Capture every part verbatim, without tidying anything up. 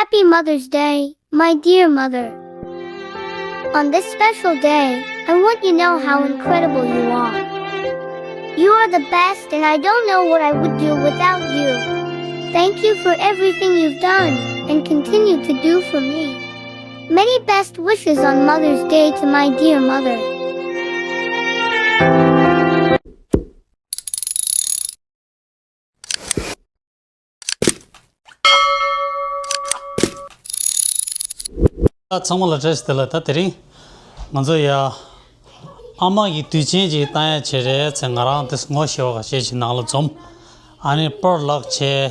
Happy Mother's Day, my dear mother. On this special day, I want you to know how incredible you are. You are the best, and I don't know what I would do without you. Thank you for everything you've done and continue to do for me. Many best wishes on Mother's Day to my dear mother. ཚང་མ་ལ་བཀྲ་ཤིས་བདེ་ལེགས། ད་དེ་རིང་ང་ཚོ་ཡ་ཨ་མ་གི་དུས་ཆེན་ཅིག་བཏང་ཡ་བྱས་རེད་ཚེ། ང་རང་དེ་ངོ་ཤེས་པ་ཁ་ཤས་ཅིག་ནང་ལ་འཛོམས། ཨ་ནི་པར་ལག་བྱས།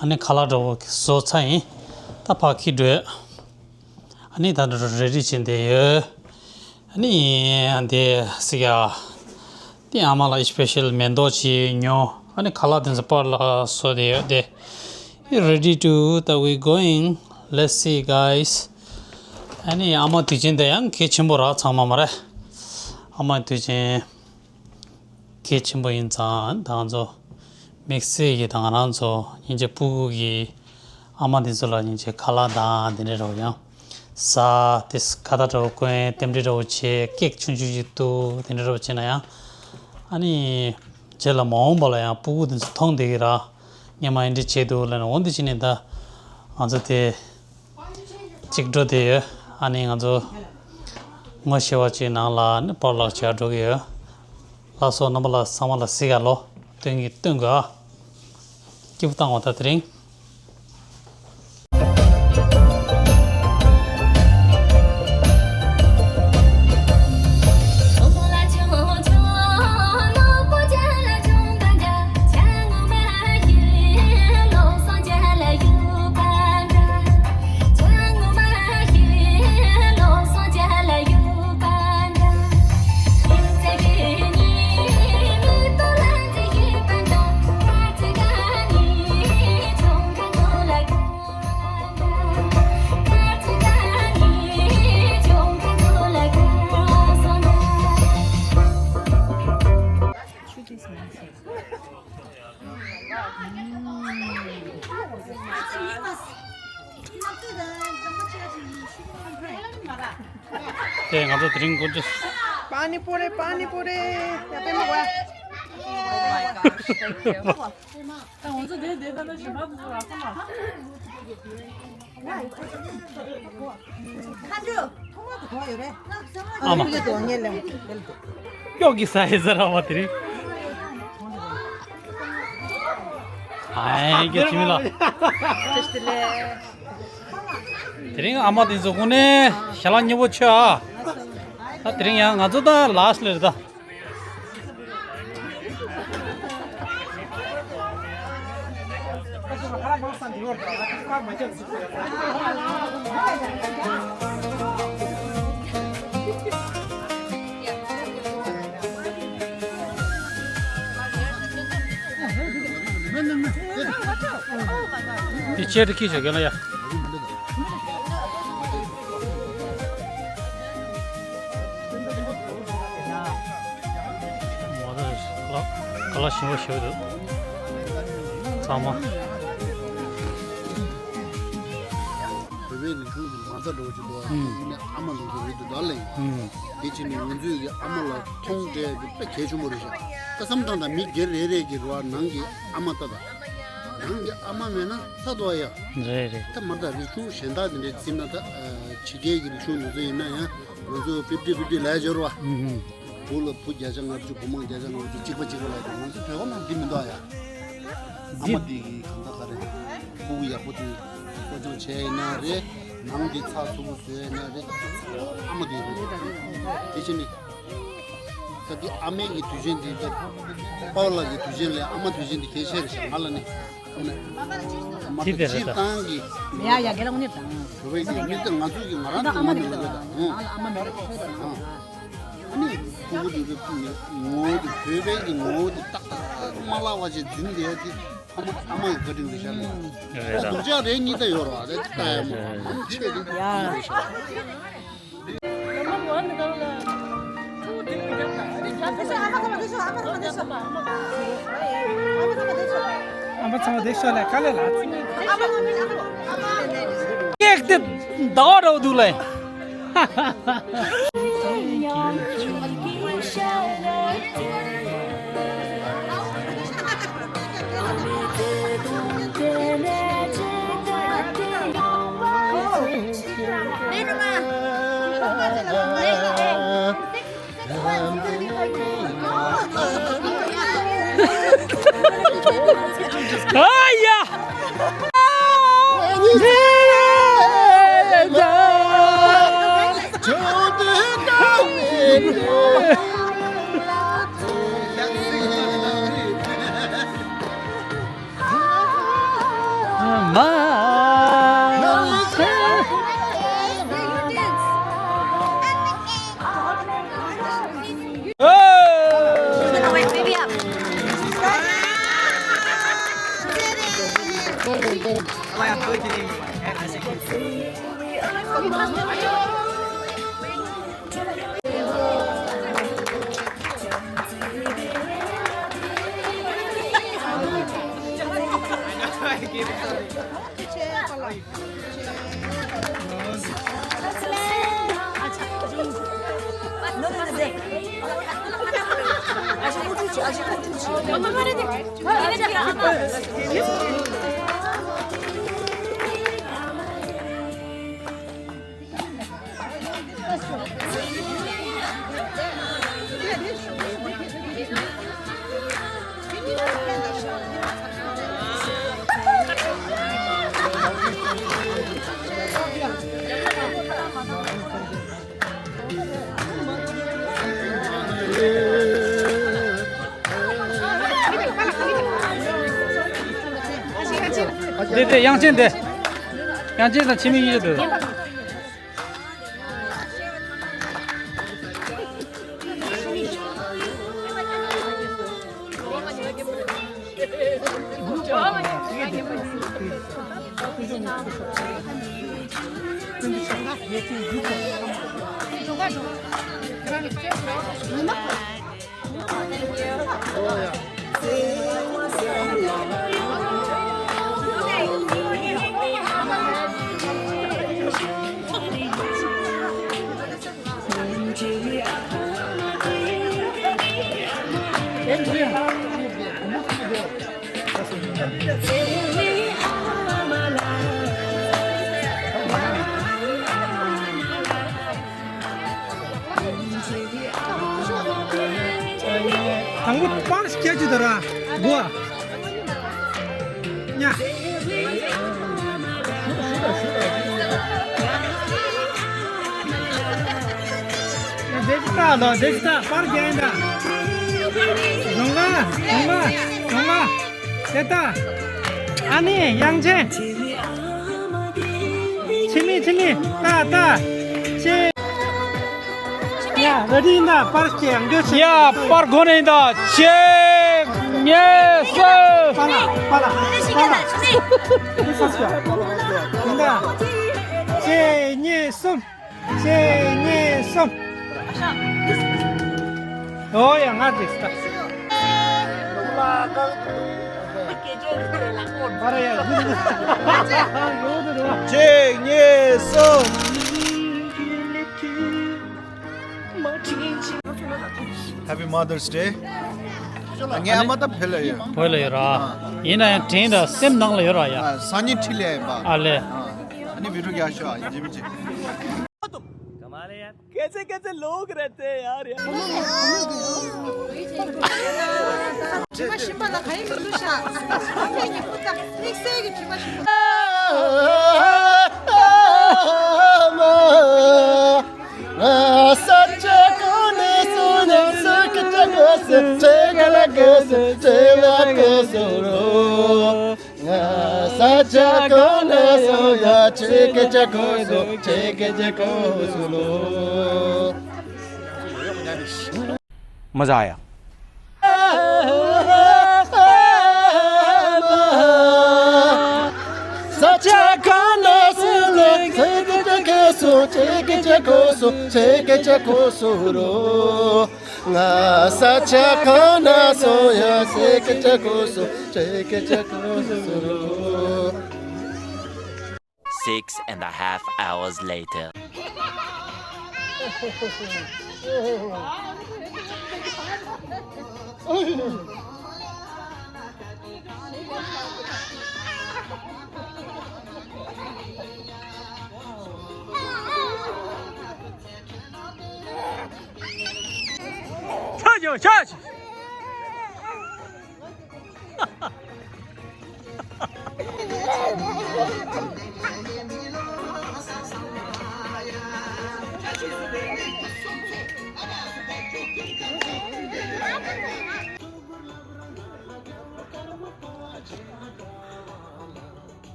ཨ་ནི་ཁ་ལག་འདྲ་བོ་བཟོ་ཚར་ཡིན། ད་ཕར་འཁྱེར་འགྲོ་ཡ། ཨ་ནི་ད་འདྲ་རེ་ཌི་བྱས་བསྡད་ཡོད། ཨ་ནི་འདི་སི་ཀ་དེ་ཨ་མ་ལ་སི་པེ་ཤལ་མེ་ཏོག་ཅིག་ཉོ། ཨ་ནི་ཁ་ལག་དེ་ཚོ་པར་ལ་བཟོ་བསྡད་ཡོད་དེ། Ready to, that we going. Let's see, guys. ཨ་ནི་ཨ་མ་དུས་ཆེན་དེ་ཡང་གལ་ཆེན་པོ་ར་ཚང་མ་མ་རེད། ཨ་མ་དུས་ཆེན་གལ་ཆེན་པོ་ཡིན་ཙང་ད་ང་ཚོ་དམིགས་བསལ་གྱི་ད་ང་རང་ཚོ་སྙིང་རྗེ་སྤུ་གུ་གི་ཨ་མ་དེ་ཚོ་ལ་སྙིང་རྗེ་ཁ་ལག་དང་དེ་འདྲ་རོ་ཡང་ཟ། དེ་ཁ་བརྡ་འདྲ་བོ་བསྐོན། རྟེན་འབྲེལ་འདྲ་བོ་བྱས། ཀེག་ཆུང་ཆུང་ཞིག་གཏུབ། དེ་འདྲ་འདྲ་བོ་བྱས་ན་ཡང་། ཨ་ནི་རྗེས་ལ་མ་འོངས་པ་ལ་ཡང་སྤུ་གུ་དེ་ཚོ་མཐོང་བསྡད་ཀྱི་ར། སྔོན་མ་འདི་འདྲ་བྱས་འདུག་ལབ་ནས། འོ་འདི་བྱས་ནས་ད་ང་ཚོ་དེ་གཅིག་འགྲོ་བསྡད་ཡོད། ཨ་ནི་ང་ཚོ་ངོ་ཤེས་པ་ཅིག་ནང་ལ་ནི་པར་ལག་བྱེད་འགྲོ་གི་ཡོད། ལགས་སོ། རྣམ་པ་ལ་ཚང་མ་ལ་སི་ཀ་ལོ་སྟོན་གི་སྟོན་ག་སྐྱིད་པོ་བཏང་བ་ད་དེ་རིང་། དེ་ང་ཚོ་དེ་རིང་དཀོན་མཆོག་པ་ནི་པུ་རི། པ་ནི་པུ་རི། ཡ་པེ་མ་བ། Oh my gosh, thank you. ཨ་མ། ཀྱོག་གི་ས་ཧེ་ཟ་ར་བ་དེ་རིང་། ཨའི་ཀྱོག་ཆི་མི་ལ། དེ་རིང་ཨ་མ་དེ་ཚོ་དངོས་གནས་ཞལ་ལག་མཉེས་པོ་མཆོད་ཨ། ད་དེ་རིང་ཡང་ང་ཚོ་ད་ལཱ་སི་ཊི་ལེ་རེད་ད། དེ་ཆེད་དུ་ཁྱི་ཞོགས་ཀྱི་ལ་ཡ། མ་རེད། ཁ་ལག་ཞིམ་པོ་ཞིག་འདུག་ཚང་མ། བོད་པའི་རིག་གཞུང་གི་མ་རྩ་འདྲ་བོ་ཅིག་འདུག་ཨ། ཨུམ། ཨ་མ་ལུག་གི་རེད་འདུག་ད་ལེ། ཨུམ། དེ་ཕྱིན་ནས་ང་ཚོས་ཀྱི་ཨ་མ་ལ་མཐོང་སྤྲད་དེ་དཔེ་གལ་ཆེན་པོ་རེད་ཤག་ད་བསམ་བཏང་དང་མི་སྒེར་རེ་རེ་གི་རུ་བ་ནང་གི་ཨ་མ་ལྟ་དང་། ནང་གི་ཨ་མ་མེད་ན་ཚ་དོ་ཡ། རེད་རེད། ད་མ་ད་རིག་གཞུང་གཞན་དག་དེ་འདྲའི་བརྩིས་ན་ད། ཕྱི་རྒྱལ་གྱི་རིག་གཞུང་དེ་ཚོ་ཡིན་ན་ཡང་ང་ཚོ་ཕིབ་ཏི་ཕིབ་ཏི་ལས་སྦྱོར་བ། ཨུ་ཧུ། བུ་ལ་བུ་བརྒྱ་ཆ་ལྔ་བཅུ་བུ་མོ་བརྒྱ་ཆ་ལྔ་བཅུ་གཅིག་པ་གཅིག་པ་ལ་ཡང་ང་ཚོ་བོད་པ་ནང་འདི་མི་འདུག་ཡ། ཨ་མ་འདི་གི་གང་ལྟར་ག་རེ། ཕྲུ་གུ་ཡག་པོ་དེ་གསོ་སྐྱོང་བྱས་ཡིན་ན་རེད། ནང་འདི་ཚགས་ཚུད་པོ་བཟོས་ཡིན་ན་རེད། ཨ་མ་འདི་རེད། དེ་བཞིན་ནི། ད་འདི་ཨ་མའི་གི་དུས་ཆེན་འདི་ད་པཱ་ལགས་ཀྱི་དུས་ཆེན་ལས་ཨ་མ་དུས་ཆེན་འདི་གལ་ཆེ་རེད་ཤག་ང་ལ་ནི། ཨ་མ་ཅི་དེ་རེད་ད། སྤྱིར་བཏང་གི། ཡ་ཡ་རྒན་ལགས་དངོས་གནས་དང་། བོད་པའི་གི་མི་ད་ང་ཚོའི་གི་ང་རང་གི་ཨ་མ་ངོ་མི་ལ་ཡོད་ད། ཨང་། ང་ལ་ཨ་མ་མེད་པ་ཁྱོད་ད། ཨང་། ཨ་ནི་ཕྲུ་གུ་དེ་ཚོ་ངོ་བོ་དེ་བོད་པའི་གི་ངོ་བོ་དེ་ཏག་ཏག་མ་བརླག་པ་ཞིག་འཛིན་བསྡད་ཡ་དེ་ཨ་མ་ཨ་མ་གི་བཀའ་དྲིན་རེད་ཤག་ལ། རེད་ད། སྡུག་ཅག་རེ་གཉིས་ད་ཡོད་རེད་བ། ད་ཅིག་ལྟ་ཡ་མ་རེད། ཨ་མ་ཆེ་དེ་རེད་ཤག་ཨ་མ་ཚང་མ་བདེ་ཤོག་ལ་དཀའ་ལས་ལ། དེ་ཟླ་བ་འདྲ་བོ་འདུག་ལེ། ཨ་ཡ། དེ་དེ་དབྱངས་ཅན་དེ། དབྱངས་ཅན་དང་འཆི་མེད་གཉིས་ཀ་འདུག་དང་པོ་པར་སྐད་ཅིག་དང་ར། གོ། ཉ། དེ་ཅི་ལྟ་ལོ། དེ་ཅི་ལྟ། པར་རྒྱན་ད། རོང་ག་རོང་ག་རོང་ག་དེ་ལྟ། ཨ་ནི་དབྱངས་ཅན། འཆི་མེད། འཆི་མེད། ལྟ་ལྟ། ཅེ། ཡ་རེ་ཌི་ཡིན་ད། པར་སྐད་ཡང་འདོད་ཤེས། ཡ་པར་གོ་ནས་ཡིན་ད། གཅིག་གཉིས་གསུམ། པ་ལ་པ་ལ་པ་ལ། ཡིན་ད། གཅིག་གཉིས་གསུམ། གཅིག་གཉིས་གསུམ། ཨོ་ཡ། ང་འགྲིག་ད། གཅིག་གཉིས་གསུམ། Happy Mother's Day. ངའི་ཨ་མ་ད་བོད་ལ་ཡོད། བོད་ལ་ཡོད་ར། ཡིན་ན་ཡང་དྲན་ད་སེམས་ནང་ལ་ཡོད་ར་ཡ། ཨ། སང་ཉིན་ཁྲིད་ལས་ཡིན་པ། ཨ་ལེ། ཨ་ནི་བི་ཌིའོ་རྒྱག་ཤོག་ཨ། ཡིན་གཅིག་མིན་གཅིག། कैसे कैसे लोग रहते हैं यार, यार। དྲི་མ་ཞིམ་པ་ལ་ག་ཡིན་མི་འདུག་ཤག་དམིགས་བསལ་གྱི་དྲི་མ་ཞིམ་པ། मज़ा आया। Six and a half hours later.